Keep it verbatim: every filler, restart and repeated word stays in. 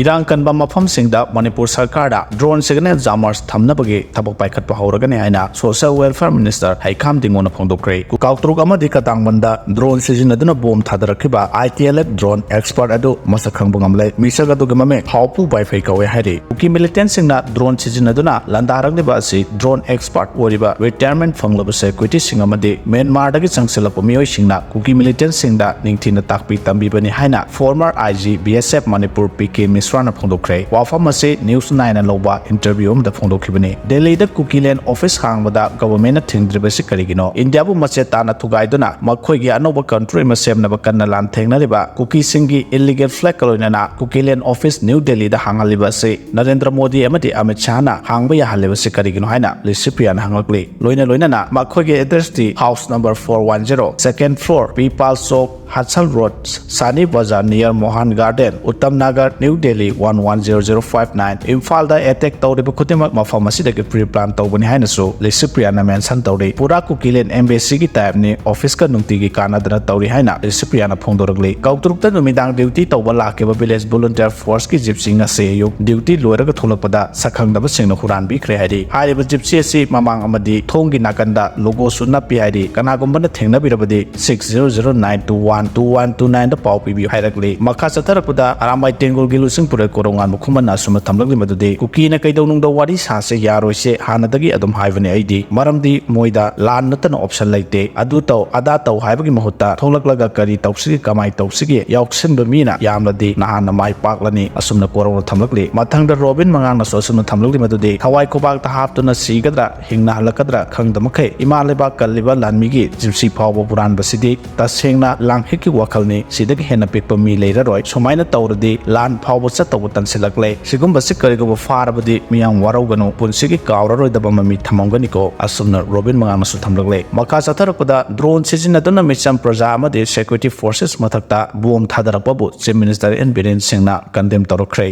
ꯏꯔꯥꯡ ꯀꯟꯕ ꯃꯐꯝꯁꯤꯡꯗ ꯃꯅꯤꯄꯨꯔ ꯁꯔꯀꯥꯔꯗ drone signal jammers ꯊꯝꯅꯕꯒꯤ ꯊꯕꯛ ꯄꯥꯏꯈꯠꯄ ꯍꯧꯔꯒꯅꯤ ꯍꯥꯏꯅ Social Welfare Minister ꯍꯩꯈꯥꯝ ꯇꯦꯡꯉꯣꯅ ꯐꯣꯡꯗꯣꯛꯈ꯭ꯔꯦ꯫ ꯀꯥꯎꯇ꯭ꯔꯨꯛ ꯑꯃꯗꯤ ꯀꯇꯥꯡꯕꯟꯗ drone ꯁꯤꯖꯤꯟꯅꯗꯨꯅ bomb ꯊꯥꯗꯔꯛꯈꯤꯕ I T L F drone expert ꯑꯗꯨ ꯃꯁꯛ ꯈꯪꯕ ꯉꯝꯂꯦ꯫ ꯃꯤꯁꯛ ꯑꯗꯨꯒꯤ ꯃꯃꯤꯡ ꯍꯥꯎꯄꯨ ꯕꯥꯏꯐꯩ ꯀꯧꯋꯦ ꯍꯥꯏꯔꯤ꯫ ꯀꯨꯀꯤ militantꯁꯤꯡꯅ drone ꯁꯤꯖꯤꯟꯅꯗꯨꯅ ꯂꯥꯟꯗꯥꯔꯛꯂꯤꯕ ꯑꯁꯤ drone expert ꯑꯣꯏꯔꯤꯕ retirement ꯐꯪꯂꯕ securityꯁꯤꯡ ꯑꯃꯗꯤ ꯃ꯭ꯌꯥꯟꯃꯥꯔꯗꯒꯤ ꯆꯪꯁꯤꯜꯂꯛꯄ ꯃꯤꯑꯣꯏꯁꯤꯡꯅ ꯀꯨꯀꯤ militantꯁꯤꯡꯗ ꯅꯤꯡꯊꯤꯅ ꯇꯥꯛꯄꯤ ꯇꯝꯕꯤꯕꯅꯤ ꯍꯥꯏꯅ former I G B S F Manipur P K ꯃꯤꯁ꯭ꯔꯥꯅ ꯐꯣꯡꯗꯣꯛꯈ꯭ꯔꯦ꯫ ꯋꯥꯐꯝ ꯑꯁꯤ News Nineꯅ ꯂꯧꯕ interview ꯑꯃꯗ ꯐꯣꯡꯗꯣꯛꯈꯤꯕꯅꯤ꯫ ꯗꯦꯜꯂꯤꯗ ꯀꯨꯀꯤꯂꯦꯟ office ꯍꯥꯡꯕꯗ governmentꯅ ꯊꯤꯡꯗ꯭ꯔꯤꯕꯁꯤ ꯀꯔꯤꯒꯤꯅꯣ? ꯏꯟꯗꯤꯌꯥꯕꯨ ꯃꯆꯦꯠ ꯇꯥꯅ ꯊꯨꯒꯥꯏꯗꯨꯅ ꯃꯈꯣꯏꯒꯤ ꯑꯅꯧꯕ country ꯑꯃ ꯁꯦꯝꯅꯕ ꯀꯟꯅ ꯂꯥꯟꯊꯦꯡꯅꯔꯤꯕ ꯀꯨꯀꯤꯁꯤꯡꯒꯤ illegal flag ꯂꯣꯏꯅꯅ ꯀꯨꯀꯤꯂꯦꯟ office New Delhiꯗ ꯍꯥꯡꯍꯜꯂꯤꯕ ꯑꯁꯤ ꯅꯔꯦꯟꯗ꯭ꯔ ꯃꯣꯗꯤ ꯑꯃꯗꯤ ꯑꯃꯤꯠ ꯁꯥꯍꯅ ꯍꯥꯡꯕ ꯌꯥꯍꯜꯂꯤꯕꯁꯤ ꯀꯔꯤꯒꯤꯅꯣ ꯍꯥꯏꯅ ꯂꯤꯁꯤꯄ꯭ꯔꯤꯌꯥꯅ ꯍꯪꯂꯛꯂꯤ꯫ ꯂꯣꯏꯅ ꯂꯣꯏꯅꯅ ꯃꯈꯣꯏꯒꯤ addressꯇꯤ house number four one zero, second floor, Pipal Chowk, Hudson Road, Sani Bazar near Mohan Garden, Uttam Nagar, New Delhi one one zero zero five nine꯫ ꯏꯝꯐꯥꯜꯗ attack ꯇꯧꯔꯤꯕ ꯈꯨꯗꯤꯡꯃꯛ ꯃꯐꯝ ꯑꯁꯤꯗꯒꯤ pre-plan ꯇꯧꯕꯅꯤ ꯍꯥꯏꯅꯁꯨ ꯂꯤꯁꯤꯄ꯭ꯔꯤꯌꯥꯅ mention ꯇꯧꯔꯤ꯫ ꯄꯨꯔꯥ ꯀꯨꯀꯤꯂꯦꯟ embassyꯒꯤ typeꯅꯤ, officeꯀ ꯅꯨꯡꯇꯤꯒꯤ ꯀꯥꯟꯅꯗꯅ ꯇꯧꯔꯤ ꯍꯥꯏꯅ ꯂꯤꯁꯤꯄ꯭ꯔꯤꯌꯥꯅ ꯐꯣꯡꯗꯣꯔꯛꯂꯤ꯫ ꯀꯥꯎꯇ꯭ꯔꯨꯛꯇ ꯅꯨꯃꯤꯗꯥꯡ duty ꯇꯧꯕ ꯂꯥꯛꯈꯤꯕ village volunteer forceꯀꯤ gypsy ꯉꯁꯤ ꯑꯌꯨꯛ duty ꯂꯣꯏꯔꯒ ꯊꯣꯛꯂꯛꯄꯗ ꯁꯛꯈꯪꯗꯕꯁꯤꯡꯅ ꯍꯨꯔꯥꯟꯕꯤꯈ꯭ꯔꯦ ꯍꯥꯏꯔꯤ꯫ ꯍꯥꯏꯔꯤꯕ gypsy ꯑꯁꯤ ꯃꯃꯥꯡ ꯑꯃꯗꯤ ꯊꯣꯡꯒꯤ ꯅꯥꯀꯟꯗ logoꯁꯨ ꯅꯞꯄꯤ ꯍꯥꯏꯔꯤ꯫ ꯀꯅꯥꯒꯨꯝꯕꯅ ꯊꯦꯡꯅꯕꯤꯔꯕꯗꯤ six zero zero nine two one two one two nineꯗ ꯄꯥꯎ ꯄꯤꯕꯤꯌꯨ ꯍꯥꯏꯔꯛꯂꯤ꯫ ꯃꯈꯥ ꯆꯠꯊꯔꯛꯄꯗ ꯑꯔꯥꯝꯕꯥꯏ ꯇꯦꯡꯒꯣꯜꯒꯤ ꯂꯨꯆꯤꯡꯄꯨꯔꯦꯜ ꯀꯣꯔꯧꯉꯥꯟꯕ ꯈꯨꯃꯟꯅ ꯑꯁꯨꯝꯅ ꯊꯝꯂꯛꯂꯤ ꯃꯗꯨꯗꯤ, ꯀꯨꯀꯤꯅ ꯀꯩꯗꯧꯅꯨꯡꯗ ꯋꯥꯔꯤ ꯁꯥꯁꯦ ꯌꯥꯔꯣꯏꯁꯦ ꯍꯥꯟꯅꯗꯒꯤ ꯑꯗꯨꯝ ꯍꯥꯏꯕꯅꯦ ꯑꯩꯗꯤ, ꯃꯔꯝꯗꯤ ꯃꯣꯏꯗ ꯂꯥꯟ ꯅꯠꯇꯅ option ꯂꯩꯇꯦ꯫ ꯑꯗꯨ ꯇꯧ, ꯑꯗꯥ ꯇꯧ ꯍꯥꯏꯕꯒꯤ ꯃꯍꯨꯠꯇ ꯊꯣꯛꯂꯛꯂꯒ ꯀꯔꯤ ꯇꯧꯁꯤꯒꯦ, ꯀꯃꯥꯏ ꯇꯧꯁꯤꯒꯦ, ꯌꯥꯎꯁꯤꯟꯕ ꯃꯤꯅ ꯌꯥꯝꯂꯗꯤ ꯅꯍꯥꯟꯅ ꯃꯥꯏ ꯄꯥꯛꯂꯅꯤ꯫ ꯑꯁꯨꯝꯅ ꯀꯣꯔꯧꯅ ꯊꯝꯂꯛꯂꯤ꯫ ꯃꯊꯪꯗ ꯔꯣꯕꯤꯟ ꯃꯉꯥꯡꯅꯁꯨ ꯑꯁꯨꯝꯅ ꯊꯝꯂꯛꯂꯤ ꯃꯗꯨꯗꯤ, ꯊꯋꯥꯏ ꯈꯨꯕꯥꯛꯇ ꯍꯥꯞꯇꯨꯅ ꯁꯤꯒꯗ꯭ꯔꯥ, ꯍꯤꯡꯅ ꯍꯜꯂꯛꯀꯗ꯭ꯔꯥ ꯈꯪꯗ ꯃꯈꯩ ꯏꯃꯥ ꯂꯩꯕꯥꯛ ꯀꯜꯂꯤꯕ ꯂꯥꯟꯃꯤꯒꯤ gypsy ꯐꯥꯎꯕ ꯍꯨꯔꯥꯟꯕꯁꯤꯗꯤ ꯇꯁꯦꯡꯅ ꯂꯥꯡꯍꯤꯛꯀꯤ ꯋꯥꯈꯜꯅꯤ꯫ ꯁꯤꯗꯒꯤ ꯍꯦꯟꯅ ꯄꯤꯛꯄ ꯃꯤ ꯂꯩꯔꯔꯣꯏ꯫ ꯁꯨꯃꯥꯏꯅ ꯇꯧꯔꯗꯤ ꯂꯥꯟ ꯐꯥꯎꯕ ꯆꯠꯇꯧꯕ ꯇꯟꯁꯤꯜꯂꯛꯂꯦ꯫ ꯁꯤꯒꯨꯝꯕꯁꯤ ꯀꯔꯤꯒꯨꯝꯕ ꯐꯥꯔꯕꯗꯤ ꯃꯤꯌꯥꯝ ꯋꯥꯔꯧꯒꯅꯨ, ꯄꯨꯟꯁꯤꯒꯤ ꯀꯥꯎꯔꯔꯣꯏꯗꯕ ꯃꯃꯤ ꯊꯝꯃꯝꯒꯅꯤꯀꯣ꯫ ꯑꯁꯨꯝꯅ ꯔꯣꯕꯤꯟ ꯃꯉꯥꯡꯅꯁꯨ ꯊꯝꯂꯛꯂꯦ꯫ ꯃꯈꯥ ꯆꯠꯊꯔꯛꯄꯗ drone ꯁꯤꯖꯤꯟꯅꯗꯨꯅ ꯃꯤꯆꯝ ꯄ꯭ꯔꯖꯥ ꯑꯃꯗꯤ security forces ꯃꯊꯛꯇ ꯕꯣꯝ ꯊꯥꯗꯔꯛꯄꯕꯨ Chief Minister N Biren Singhꯅ condemn ꯇꯧꯔꯛꯈ꯭ꯔꯦ꯫